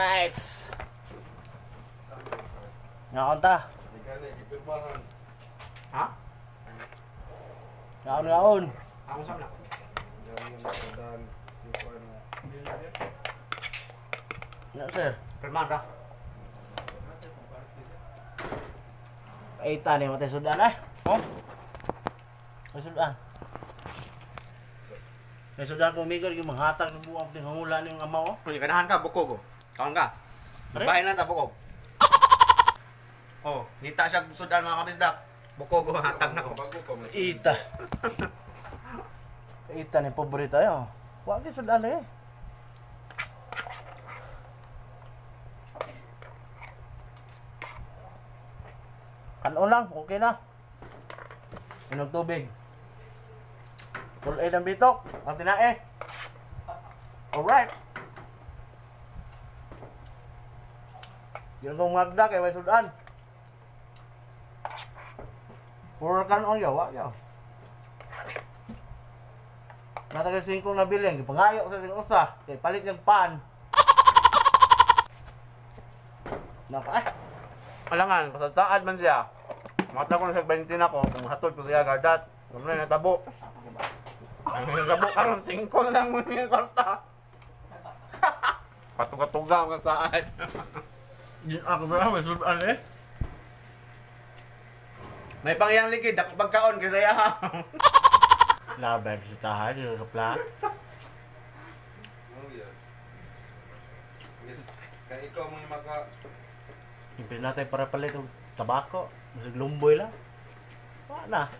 Alright. Ngaon ta? Ha? Ngaon ngaon. Ako sa na. Nga sir. Pirmahan ka. Paita ni matay sudan eh. Oh. May sudan. May sudan ko migal yung manghatag ng buwang ting hangula ning ama oh. Uy, ganahan ka bukog oh. Kaon ka. Are? Bahin lang ta bukog. Oh, ngita siya sudan mga kabisdak. Bukog oh, hatag na ko. Ita. Ita ni paborito ayo. Wa gyud sudan eh. Kanon lang, okay na. Inom tubig. Kulay ng bitok, ang tinae. Alright. Yung kong magda kay may sudan. Puro kanon yawa yaw. Natagay singkong nabiling, gipangayo sa sing usa, kay palit niyang pan. Naka ay. Alangan, pasadsaad man siya. Mata ko na sa 20 na ko, kung hatod ko siya gardat. Kung na natabo. Ang natabo karon 5 na lang mo yung kwarta. Patuga-tuga ang saad. Di ako ba may sudan eh. May pangyang ligid, ako pagkaon kaysa iya. Laban sa tahay dito sa plat. Oh, yeah. Yes. Kaya ikaw mo yung maka. Impis natin para palit og tabako, masig lumboy lang. Wa na.